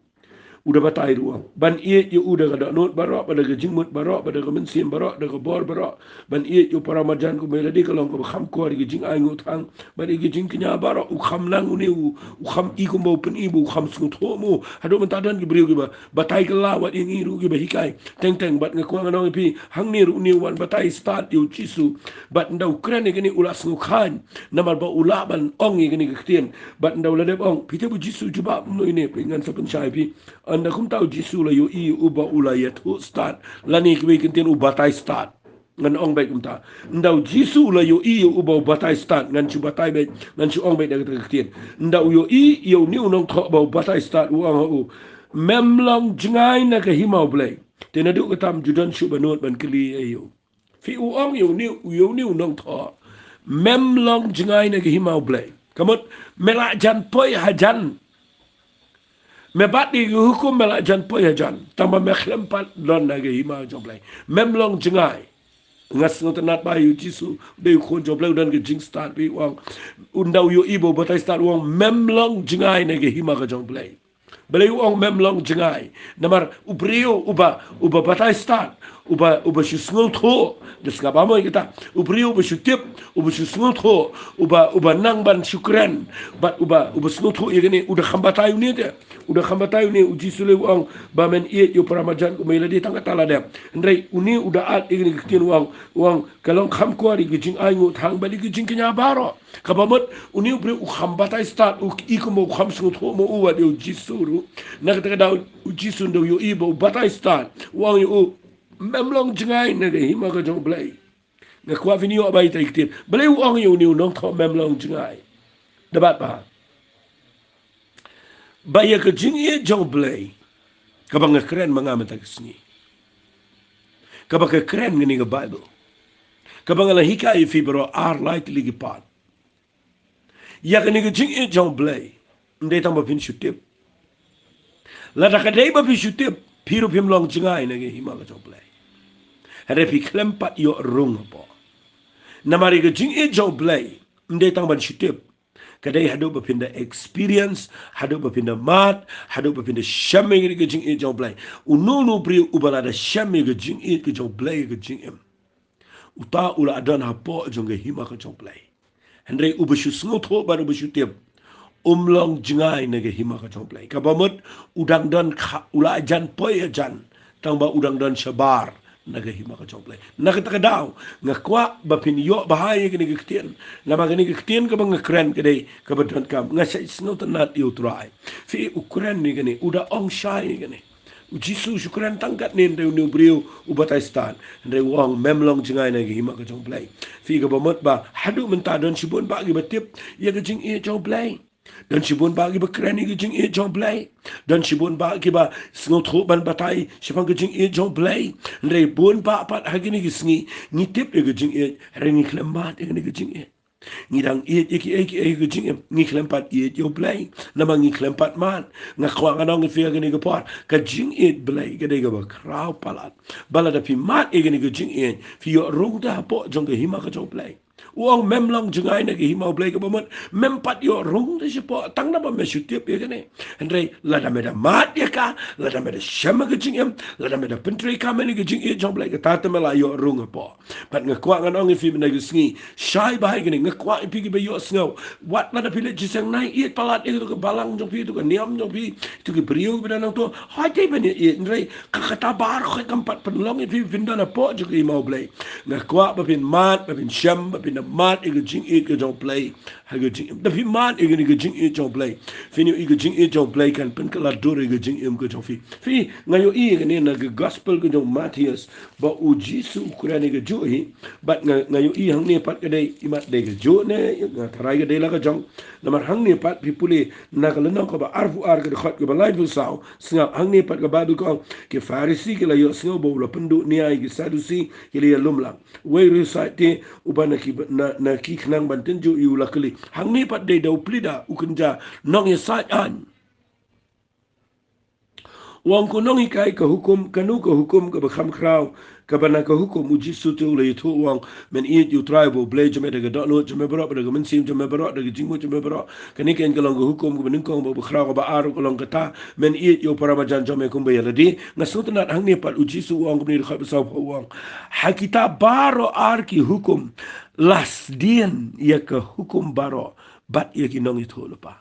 U da batai ruh u ong, ban ïeit ïa u da ka dohnud baroh, bad da ka jingmut baroh, bad da ka mynsiem baroh, da ka bor baroh, ban ïeit ïa u para marjan kumba ïa lade, ka long kaba kham khor ïa ka jingai nguh thang bad ïa ka jingkñia baroh. U kham nang une u, u kham i kumba u pyni, ba u kham sngewthuh mo. Haduh mynta don ki briew kiba batai kylla wat ïa ngi ruh kiba hikai. Teng teng, bad nga kwah ngan ong ïa phi, hangne ruh une u wan batai stad ïa u Jisu. Bad nda u kren ïa kane u la sngewkhlaiñ, namar ba u lah ban ong ïa kane ka ktien. Bad nda u la dep ong, phi tip u Jisu u jubab kumno ïa kane, phi, ngan sa pynshai ïa phi. Ynda kumta u Jisu u la ïohi ïa uba u la ïathuh stad, lane kiwei ki ktien u batai stad. Ngan ong beit kumta. Ynda u Jisu u la ïohi ïa uba u batai stad, ngan shu batai beit, ngan shu ong beit da kata ka ktien. Ynda u ïohi ïa une u nongthoh ba u batai stad, u ong ha u, mem long jngai na ka hima u Blei. Te naduh katta ym ju don shuh ba nud ban kylli ïa u. Phi, u ong ïa une, ïa une u nongthoh, mem long jngai na ka hima u Blei. Ka mut, me la jan poi hajan. Me bat ïa ki hukum, me la jan poi hajan, tang ba me khlem pat don ha ka hima jong u Blei. Mem long jngai. Nga sngewtynnat ba ïa u Jisu, u dei u Khun jong u Blei, u don ka jingstad, phi, u ong. Ynda u ïohi ba u batai stad, u ong, mem long jngai na ka hima ka jong u Blei. Balei u ong mem long jngai? Namar u briew uba, uba batai stad, uba, uba shu sngewthuh, da sngap ba mo ïa kata. U briew uba shu tip, uba shu sngewthuh, uba, uba nang ban shu kren, bad uba, uba sngewthuh ïa kane, u da kham batai une te. U da kham batai une, u Jisu lei u ong, ba men ïeit ïa u para marjan kumba ïa lade, tang kata la dep. Hynrei une u da add ïa kane ka ktien, u ong, u ong, ka long kham khor ïa ka jingai nguh thang bad ïa ka jingkñia baroh. Kaba mut, une u briew u kham batai stad, u i kumba u kham sngewthuh mo u wat ïa u Jisu ruh. Na kata ka daw u Jisu ynda u ïohi ba u batai stad, u ong ïa u, mem long jngai na ka hima ka jong u Blei. Nga kwah phin ïoh ba ïa ita i ktien. Balei u ong ïa une u nongthoh mem long jngai? Da bat ba, ba ïa ka jingïeit jong u Blei, kaba nga kren ma nga mynta ka sngi, kaba ka kren kane ka Baibl, kaba nga la hikai ïa phi baroh ar lai tylli ki part. Ïa kane ka jingïeit jong u Blei, ym dei tang ba phin shu tip. Lada ka dei ba phi shu tip, phi ruh phim long jngai na ka hima ka jong u Blei. Hynrei phi khlem pat ïoh rung hapoh. Namar ïa ka jingïeit jong u Blei, ym dei tang ban shu tip. Ka dei haduh ba phin da experience, haduh ba phin da mad, haduh ba phin da shem ïa ka jingïeit jong u Blei. Uno uno u briew uba la da shem ïa ka jingïeit ka jong u Blei ha ka jingim, uta u la don hapoh jong ka hima ka jong u Blei. Hynrei uba shu sngewthuh bad uba shu tip, um long jngai na ka hima ka jong u Blei. Kaba mut, u dang don kha, u la jan poi hajan, tang ba u dang don shabar na ka hima ka jong u Blei. Na kata ka daw, nga kwah ba phin ïoh bha ïa kane ka ktien. Namar kane ka ktien kaba nga kren ka dei kaba donkam. Nga shait sngewtynnat ïa u Trai. Phi, u kren ïa kane, u da ong shai ïa kane. U Jisu u shu kren tang katne, hynrei une u briew u batai stad, hynrei u ong mem long jngai na ka hima ka jong u Blei. Phi, kaba mut ba haduh mynta don shibun bah kiba tip ïa ka jingïeit jong u Blei. Don shibun bah kiba kren ïa ka jingïeit jong u Blei. Don shibun bah kiba sngewthuh ban batai shaphang ka jingïeit jong u Blei. Hynrei bun bah pat ha kine ki sngi ngi tip ïa ka jingïeit, hynrei ngi khlem mad ïa kane ka jingïeit. Ngi dang ïeit ïa kiei kiei ha ka jingim, ngi khlem pat ïeit ïa u Blei. Namar ngi khlem pat mad. Nga kwah ngan ong ïa phi ha kane ka por, ka jingïeit Blei ka dei kaba khraw palat. Ba lada phi mad ïa kane ka jingïeit, phi ïoh rung te hapoh jong ka hima ka jong u Blei. U ong mem long jngai na ka hima U Blei kaba mut, mem pat ïoh rung te shapoh, tang naba me shu tip ïa kane. Hynrei lada me da mad ïa ka, lada me da shem ha ka jingim, lada me da pyntrei kam ha kane ka jingïeit jong U Blei, kata te me la ïoh rung hapoh. Bad nga kwah ngan ong ïa phi mynta ka sngi, shai bha ïa kane, nga kwah ïa phi kiba ïohsngew. Wat lada phi leit shisha nai ïeit palat ïa katu ka balang jong phi, tu ka niam jong phi, tu ki briew kiba don hangto. Hooid, dei ban ïeit, hynrei ka kata baroh kam pat pynlong ïa phi phin don hapoh jong ka hima U Blei. Nga kwah ba phin mad, ba phin shem, ba phin da mad ïa ka jingïeit ka jong U Blei ha ka jingim. Da phi mad ïa kane ka jingïeit jong U Blei, phin ïohi ka jingïeit jong U Blei kan pynkylla dur ïa ka jingim ka jong phi. Phi, nga ïohi ïa kane na ka gospel ka jong u Mathaios, ba u Jisu u kren ïa kajuh hi. Bad nga, nga ïohi hangne pat ka dei, imat dei kajuh ne, nga tharai ka dei la ka jong. Namar hangne pat phi pule na ka lynnong kaba arphew ar ka dkhot kaba laiphew saw, sngap hangne pat ka Baibl ka ong, ki Pharisi ki la ïohsngew ba u la pynduh nia ïa ki Sadusi, ki la ïalum lang. Uwei u riewsaid te uba na ki, na, na ki khnang ban tynjuh ïa u la kylli. Hangne pat dei da u plie da u kynja nongïasaid aiñ. U ong, ko nonghikai, ka hukum, kano ka hukum kaba kham khraw? Kaba na ka hukum u Jisu te u la ïathuh u ong, men ïeit ïa U Trai uba U Blei jong me da ka dohnud jong me baroh, bad da ka mynsiem jong me baroh, da ka jingmut jong me baroh. Kane keiñ ka long ka hukum kaba nyngkong bad kaba khraw. Kaba ar ka long kata, men ïeit ïa u para marjan jong me kumba ïa lade. Nga sngewtynnat hangne pat u Jisu u ong kumne, dkhot ba sawphew u ong, ha kita baroh ar ki hukum la sdien ïa ka hukum baroh bad ïa ki nongïathuhlypa.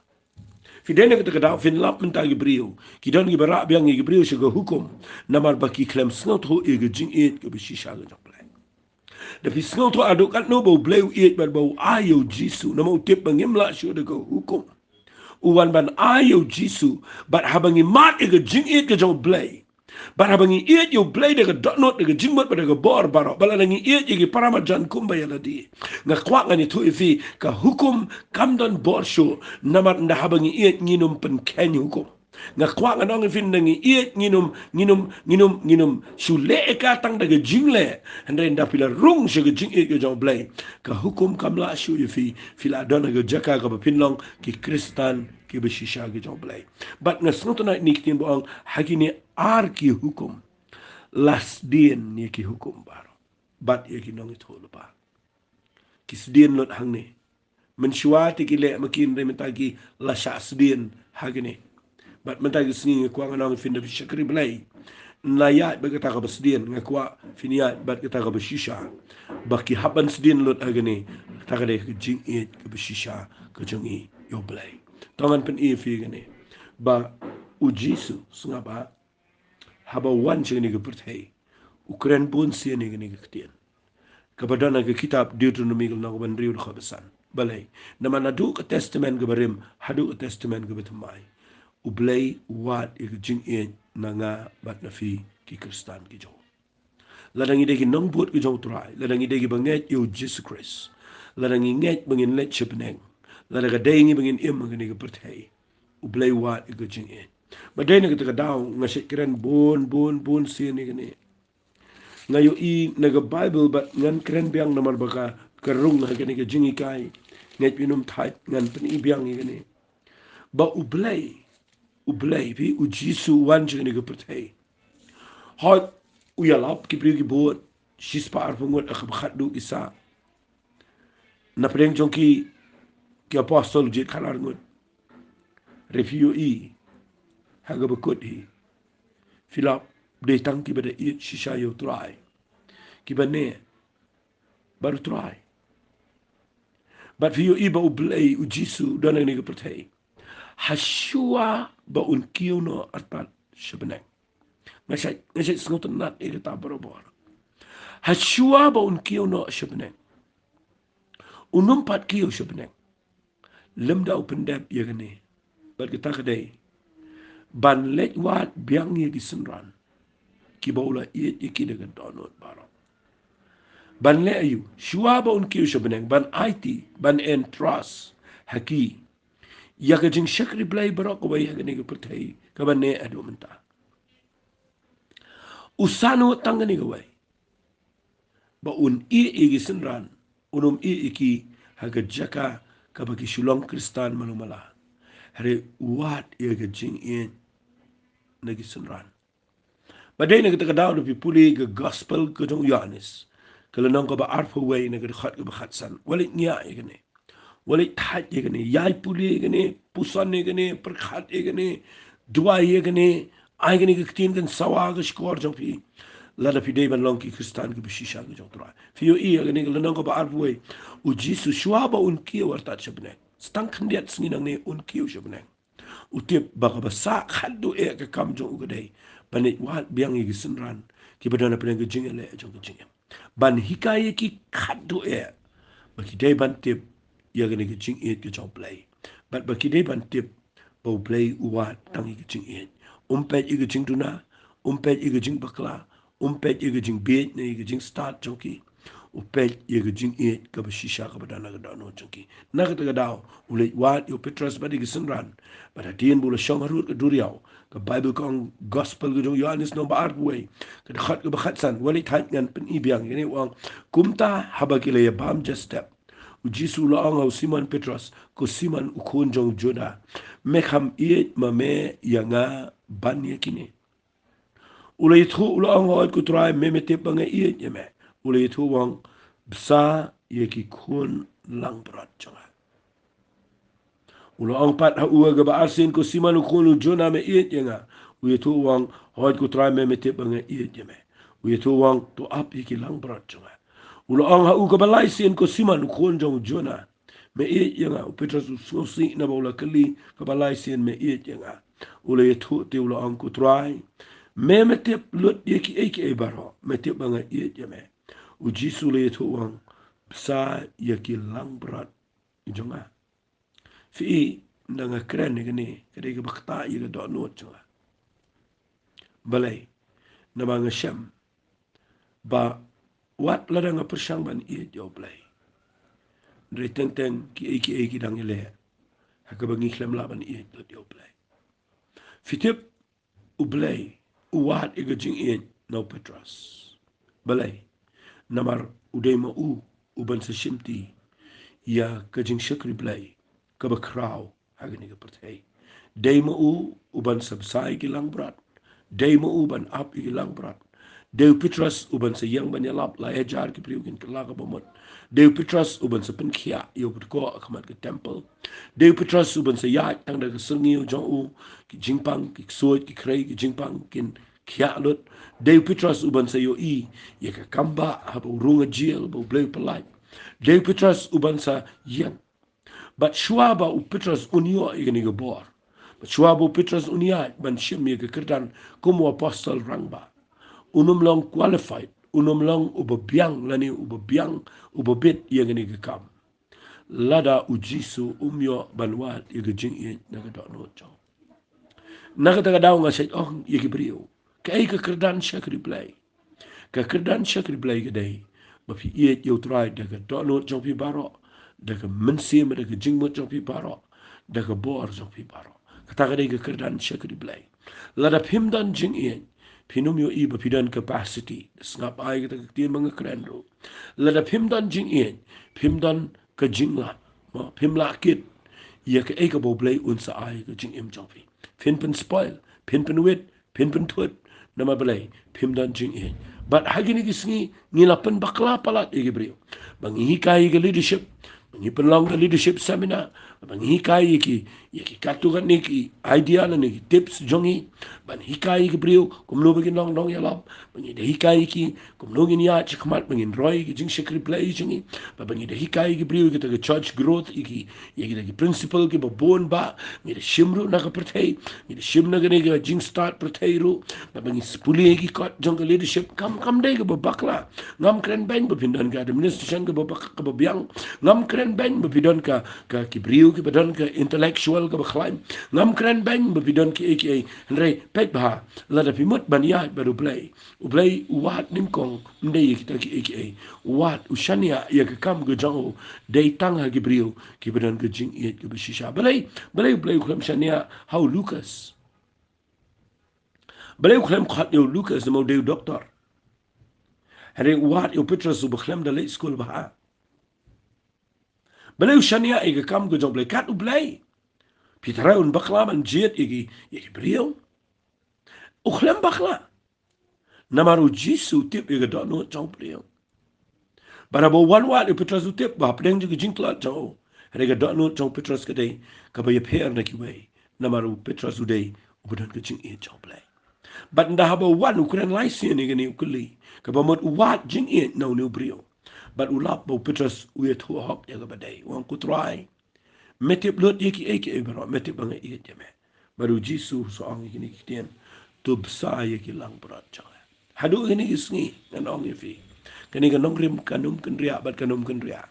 Phi dei na kata ka daw phin lap mynta ki briew ki don kiba rah biang ïa ki briew sha ka hukum, namar ba ki khlem sngewthuh ïa ka jingïeit kaba shisha ka jong U Blei. Da phi sngewthuh haduh katno ba U Blei u ïeit bad ba u ai ïa u Jisu, namar u tip ba ngim lah shuh da ka hukum. U wan ban ai ïa u Jisu, bad haba ngi mad ïa ka jingïeit ka jong U Blei, bad haba ngi ïeit ïa U Blei da ka dohnud, da ka jingmut bad da ka bor baroh, bad lada ngi ïeit ïa ki para marjan kumba ïa lade. Nga kwah ngan ïathuh ïa phi, ka hukum kam don bor shuh, namar ynda haba ngi ïeit ngin ym pynkheiñ hukum. Nga kwah ngan ong ïa phi, ynda ngi ïeit ngin ym, ngin ym, ngin ym, ngin ym shu leh ïa ka tang da ka jingleh. Hynrei ynda phi la rung sha ka jingïeit ka jong U Blei, ka hukum kam lah shuh ïa phi, phi la don ha ka jaka kaba phin long ki Khristan kiba shisha ki jong U Blei. Bad nga sngewtynnat ïa kine ki ktien ba ong, ha kine ar ki hukum la sdien ïa ki hukum baroh bad ïa ki nongïathuhlypa. Ki sdien lut hangne. Mynshuwa te ki leh ma ki, hynrei mynta ki la shah sdien ha kine. Bad mynta ka sngi nga kwah ngan ong ïa phi, ynda phi shakri Blei, ynda ïaid bad kata kaba sdien, nga kwah phin ïaid bad kata kaba shisha. Ba ki hap ban sdien lut ha kine. Kata ka dei ka jingïeit kaba shisha ka jong ngi ïa U Blei. To ngan pyni ïa phi kane, ba u Jisu, sngap bha, haba u wan sha kane ka pyrthei, u kren bun sien ïa kane ka ktien, kaba don ha ka kitab Deuteronomi ka lynnong kaba hynriew, dkhot ba san. Balei? Namar naduh ka Testament kaba rim haduh ka Testament kaba thymmai, U Blei u wad ïa ka jingïeit na nga bad na phi ki Khristan ki jong u. Lada ngi dei ki nongbud ki jong U Trai, lada ngi dei kiba ngeit ïa u Jisu Khrist, lada ngi ngeit ba ngin leit sha bneng, lada ka dei ngi ba ngin im ha kane ka pyrthei, U Blei u wad ïa ka jingïeit. Bad dei na kata ka daw nga shait kren bun, bun, bun sien ïa kane. Nga ïohi na ka Baibl bad ngan kren biang namar ba ka, ka rung ha kane ka jinghikai. Ngeit phin ym thait ngan pyni biang ïa kane. Ba U Blei, U Blei, phi, u Jisu u wan sha kane ka pyrthei. Hooid, u ïalap ki briew ki bud, shispah arphew ngut ha kaba khatduh ki sah. Na pdeng jong ki, ki apostol jied khatar ngut. Hynrei phi ïohi ha kaba kut hi, phi lap, dei tang kiba da ïeit shisha ïa U Trai, kiba neh bad U Trai. Bad phi ïohi ba U Blei, u Jisu, u don ha kane ka pyrthei hashuwa ba un kiew noh artat sha bneng. Nga shait, nga shait sngewtynnat ïa kata barabor. Hashuwa ba un kiew noh sha bneng, un ym pat kiew sha bneng lymda u pyndep ïa kane. Bad kata ka dei ban leit wad biang ïa ki synran kiba u la ïeit ïa ki da ka dohnud baroh. Ban leh aïu? Shuwa ba un kiew sha bneng, ban aiti, ban entrust ha ki ïa ka jingshakri Blei baroh kawei ha kane ka pyrthei kaba neh haduh mynta. U san noh tang kane kawei, ba un ïeh ïa ki synran, un ym ïeh ïa ki ha ka jaka kaba ki shu long Khristan malu mala. Hynrei u wad ïa ka jingïeit na ki synran. Bad dei na kata ka daw, da phi pule ka gospel ka jong u Ïohannes, Ka lynnong kaba arphew wei na ka dkhot kaba khatsan. Wat leit ngiah ïa kane. Wat leit thait ïa kane. Ïai pule ïa kane. Puson ïa kane. Pyrkhat ïa kane. Duwai ïa kane. Ai kane ka ktien kan sawa ha ka shkor jong phi. Lada phi dei ban long ki Khristan kiba shisha ki jong U Trai. Phi ïohi ïa kane ka lynnong kaba arphew wei. U Jisu shuwa ba un kiew artat sha bneng. Sa tang khyndiat sngi nangne un kiew sha bneng. U tip ba kaba sah khatduh eh ka kam jong u ka dei ban leit wad biang ïa ki synran kiba don hapdeng ka jingïaleh jong ka jingim. Ban hikai ïa ki khatduh eh ba ki dei ban tip ïa kane ka jingïeit ka jong U Blei. Bad ba ki dei ban tip ba U Blei u wad tang ïa ka jingïeit. Um peit ïa ka jingduna, um peit ïa ka jingbakla, um peit ïa ka jingbieit ne ïa ka jingstad jong ki. U peit ïa ka jingïeit kaba shisha kaba don ha ka dohnud jong ki. Na kata ka daw u leit wad ïa u Petros bad ïa ki synran. Bad hadien ba u la shong harud ka duriaw, ka Baibl ka ong, Gospel ka jong u Ïoannis lynnong ba arphew wei, ka dkhot kaba khatsan, wat leit thait, ngan pyni biang ïa kane, u ong, kumta haba ki la ïabam ja step, U Jisu u la ong ha u Simon Petros, ko Simon u khun jong u Jona, me kham ïeit ma me ïa nga ban ïa kine? U la ïathuh u la ong, hooid ko Trai, me me tip ba nga ïeit ïa me. U la ïathuh u ong, bsa ïa ki khun langbrot jong nga. U la ong pat ha u kaba arsien, ko Simon u khun u Jona, me ïeit ïa nga? U ïathuh u ong, hooid ko Trai, me me tip ba nga ïeit ïa me. U ïathuh u ong, to ap ïa ki langbrot jong nga. U la ong ha u kaba laisien, ko Simon u khun jong u Jona, me ïeit ïa nga? U Petros u sngewsih naba u la kylli kaba laisien, me ïeit ïa nga? U la ïathuh te u la ong, ko Trai, me me tip lut ïa kiei kiei baroh, me tip ba nga ïeit ïa me. U Jisu u la ïathuh u ong, bsa ïa ki langbrot jong nga. Phi i, nda nga kren ïa kane, ka dei kaba ktah ïa ka dohnud jong nga. Balei? Namar nga shem ba wat lada nga pyrshang ban ïeit ïa U Blei, hynrei teng teng kiei kiei ki dang ïaleh ha kaba ngi khlem lah ban ïeit lut ïa U Blei. Phi tip, U Blei u wad ïa ka jingïeit na u Petros. Balei? Namar u dei ma u u ban sa shimti ïa ka jingshakri Blei kaba khraw ha kane ka pyrthei. Dei ma u u ban sa bsa ïa ki langbrot. Dei ma u ban ap ïa ki langbrot. Dei u Petros u ban sa ïeng ban ïalap lai hajar ki briew kin kylla ka bamut. Dei u Petros u ban sa pynkhiah ïa u paidkoh ha khmat ka temple. Dei u Petros u ban sa ïaid tang da ka syrngiew jong u, ki jingpang, ki ksuid, ki khrei, ki jingpang kin khiah lut. Dei u Petros u ban sa ïohi ïa ka kambah haba u rung ha jel ba U Blei u pynlait. Dei u Petros u ban sa ïeng. Bad shuwa ba u Petros un ïoh ïa kane ka bor, bad shuwa ba u Petros un ïaid ban shim ïa ka kyrdan kum u apostol rangbah, un ym long qualified, un ym long uba biang lane uba biang, uba bit ïa kane ka kam, lada u Jisu um ïoh ban wad ïa ka jingïeit na ka dohnud jong u. Na kata ka daw nga shait ong ïa ki briew, kaei ka kyrdan shakri Blei? Ka kyrdan shakri Blei ka dei ba phi ïeit ïa U Trai da ka dohnud jong phi baroh, da ka mynsiem, da ka jingmut jong phi baroh, da ka bor jong phi baroh. Kata ka dei ka kyrdan shakri Blei. Lada phim don jingïeit, phin ym ïohi ba phi don capacity. Sngap ai kata ka ktien ba nga kren ruh. Lada phim don jingïeit, phim don ka jinglad. Mo, phim lah kit ïa kaei kaba U Blei un sa ai ka jingim jong phi. Phin pynspoil, phin pynwit, phin pynthut. Namar balei? Phim don jingïeit. Bad ha kine ki sngi ngi la pynbakla palat ïa ki briew. Ba ngi hikai ïa ka leadership, ba ngi pynlong ka leadership seminar, ba ngi hikai ïa ki, ïa ki katto katne ki idea lane ki tips jong ngi, ban hikai ïa ki briew kumno ba kin long nongïalam, ba ngi da hikai ïa ki kumno ngin ïaid shakhmat, ba ngin roi ïa ki jingshakri Blei jong ngi, ba, ba ngi da hikai ïa ki briew ïa kita ki church growth, ïa ki, ïa kita ki principle kiba bun ba ngi da shim ruh na ka pyrthei, ngi da shim na kane ka jingstad pyrthei ruh, ba, ba ngi pule ïa ki kot jong ka leadership. Kam, kam dei kaba bakla. Ngam kren beiñ ba phin don ka administration kaba bak-, kaba biang. Ngam kren beiñ ba phi don ka, ka ki briew kiba don ka intellectual kaba khlaiñ. Ngam kren beiñ ba phi don kiei kiei. Hynrei peit bha, lada phi mut ban ïaid bad U Blei, U Blei u wad nyngkong, ym dei ïa kita kiei kiei. U wad, u shaniah ïa ka kam ka jong u, dei tang ha ki briew kiba don ka jingïeit kaba shisha. Balei, balei U Blei u khlem shaniah ha u Lukas? Balei u khlem khot ïa u Lukas, namar u dei u doktor? Hynrei u wad ïa u Petros uba khlem da leit skul bha. Balei u shaniah ïa ka kam ka jong U Blei? Kat U Blei, phi tharai un bakla ban jied ïa ki, ïa ki briew? U khlem bakla. Namar u Jisu u tip ïa ka dohnud jong u briew. Bad haba u wan wad, u Petros u tip ba hapdeng jong ka jingtlot jong u, hynrei ka dohnud jong u Petros ka dei kaba ïapher na kiwei, namar u Petros u dei uba don ka jingïeit jong U Blei. Bad ynda haba u wan, u kren lai sien ïa kane, u kylli, kaba mut u wad jingïeit na une u briew. Bad u lap ba u Petros u ïathuh hok ïa kaba dei, u ong, Ko Trai, me tip lut ïa kiei kiei baroh, me tip ba nga ïeit ïa me. Bad u Jisu u sa ong ïa kine ki ktien, To bsa ïa ki langbrot jong nga. Haduh kine ki sngi ngan ong ïa phi, kane ka nongrim kan ym kynriah bad kan ym kynriah.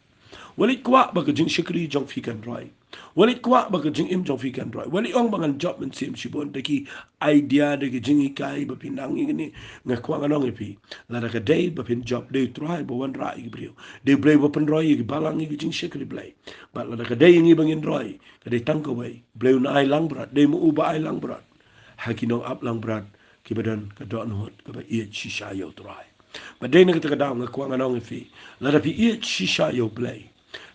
Wat leit kwah ba ka jingshakri jong phi kan roi. Wat leit kwah ba ka jingim jong phi kan roi. Wat leit ong ba ngan jop mynsiem shibun da ki idea, da ki jinghikai ba phi nang ïa kine. Nga kwah ngan ong ïa phi, lada ka dei ba phin jop, dei U Trai ba wanrah ïa ki briew. Dei U Blei ba pynroi ïa ki balang ïa ki jingshakri Blei. Bad lada ka dei ïa ngi ba ngin roi, ka dei tang kawei, Blei un ai langbrot, dei ma u ba ai langbrot ha ki nongap langbrot kiba don ka dohnud kaba ïeit shisha ïa U Trai. Bad dei na kata ka daw nga kwah ngan ong ïa phi, lada phi ïeit shisha ïa U Blei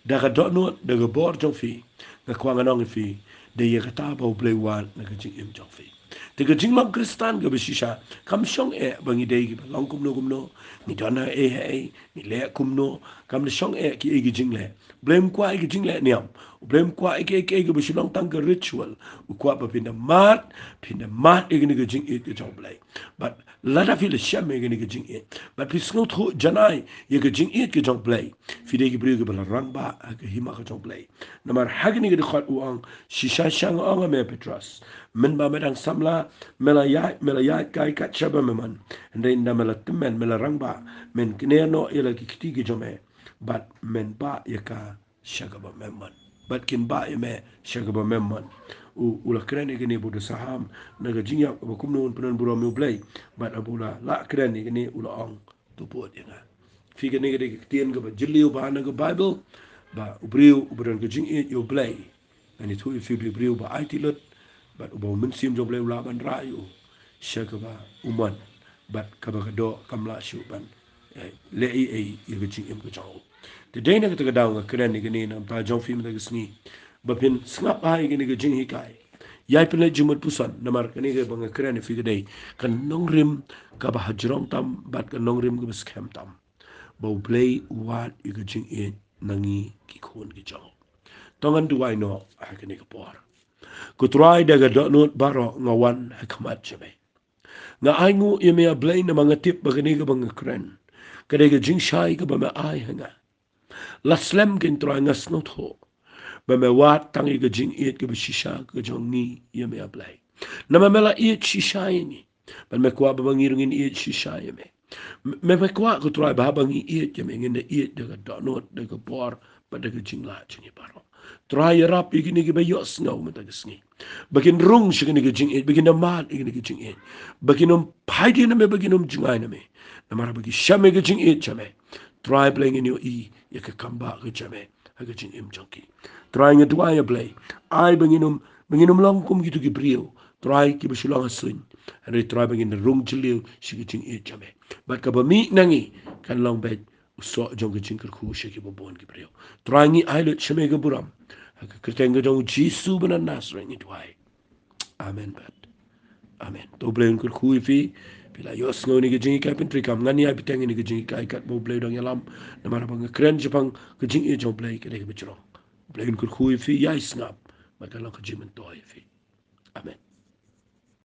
da ka dohnud, da ka bor jong phi, nga kwah ngan ong ïa phi, dei ïa kata ba U Blei u wad na ka jingim jong phi. Te ka jinglong Khristan kaba shisha kam shong eh ba ngi dei kiba long kumno kumno, ngi don ha ei ha ei, ngi leh kumno, kam da shong eh ki ei ki jingleh. U Blei um kwah ei ki jingleh niam. U Blei um kwah ei ki ei ki ei kiba shu long tang ka ritual. U kwah ba phin da mad, phin da mad ïa kane ka jingïeit ka jong U Blei. Bad lada phi la shem ïa kane ka jingïeit, bad phi sngewthuh janai ïa ka jingïeit ka jong U Blei, phi dei ki briew kiba la rangbah ha ka hima ka jong U Blei. Namar ha kane ka dkhot u ong, shisha shisha nga ong ha me Petros, mynba me dang samla, me la ïaid, me la ïaid kai kat shaba me mon. Hynrei ynda me la tymmen, me la rangbah, men kner noh ïa la ki kti ki jong me, bad men bah ïa ka sha kaba me mon. Bad kin bah ïa me sha kaba me mon. U, u la kren ïa kane ba u da saham na ka jingïap kaba kumno un pyndon burom ïa U Blei. Bad haba u la lah kren ïa kane, u la ong, To bud ïa nga. Phi, kane ka dei ka ktien kaba jylliew bha na ka Baibl, ba u briew uba don ka jingïeit ïa U Blei, ngan ïathuh ïa phi, u dei u briew uba aiti lut, bad uba u Mynsiem jong U Blei u lah ban rah ïa u sha kaba u mon, bad kaba ka doh kam lah shuh ban, eh, leh ei ei ïa ka jingim ka jong u. Te dei na kata ka daw nga kren ïa kane na ka bynta jong phi mynta ka sngi, ba phin sngap bha ïa kane ka jinghikai. Ïai pynleit jingmut puson, namar kane kaba nga kren ïa phi ka dei ka nongrim kaba hajrong tam bad ka nongrim kaba skhem tam, ba U Blei u wad ïa ka jingïeit na ngi ki khun ki jong u. To ngan duwai noh ha kane ka por. Ko Trai, da ka dohnud baroh nga wan ha khmat jong me. Nga ainguh ïa me, A Blei, namar nga tip ba kane kaba nga kren ka dei ka jingshai kaba me ai ha nga. La slem kein, Trai, nga sngewthuh ba me wad tang ïa ka jingïeit kaba shisha ka jong ngi ïa me, A Blei. Namar me la ïeit shisha ïa ngi, bad me kwah ba ma ngi ruh ngin ïeit shisha ïa me. Me, me kwah, ko Trai, ba haba ngi ïeit ïa me, ngin da ïeit da ka dohnud, da ka bor, bad da ka jinglait jong ngi baroh. Trai, ïarap ïa kine kiba ïohsngew mynta ka sngi, ba kin rung sha kane ka jingïeit, ba kin da mad ïa kane ka jingïeit, ba kin ym phai dien na me, ba kin ym jngai na me. Namar ba ki shem ïa ka jingïeit jong me, Trai Blei, ngin ïohi ïa ka kam bah ka jong me ha ka jingim jong ki. Trai, nga duwai, A Blei, ai ba ngin ym, ba ngin ym long kum kito ki briew, Trai, kiba shu long ha suiñ. Hynrei Trai, ba ngin da rung jylliew sha ka jingïeit jong me. Bad kaba mih na ngi kan long beit u soh jong ka jingkyrkhu sha kiba bun ki briew. Trai, ngi ai lut sha me ka burom. Ha ka kyrteng ka jong u Jisu ba na Nasareth ngi duwai. Amen bad amen. To U Blei un kyrkhu ïa phi. Phi la ïohsngew ïa kane ka jinghikai, pyntreikam. Ngan ïai bteng ïa kane ka jinghikai katba U Blei u dang ïalam. Namar ba nga kren shaphang ka jingïeit jong U Blei ka dei kaba jrong. U Blei un kyrkhu ïa phi, ïai sngap bad kan long ka jingmyntoi ïa phi. Amen.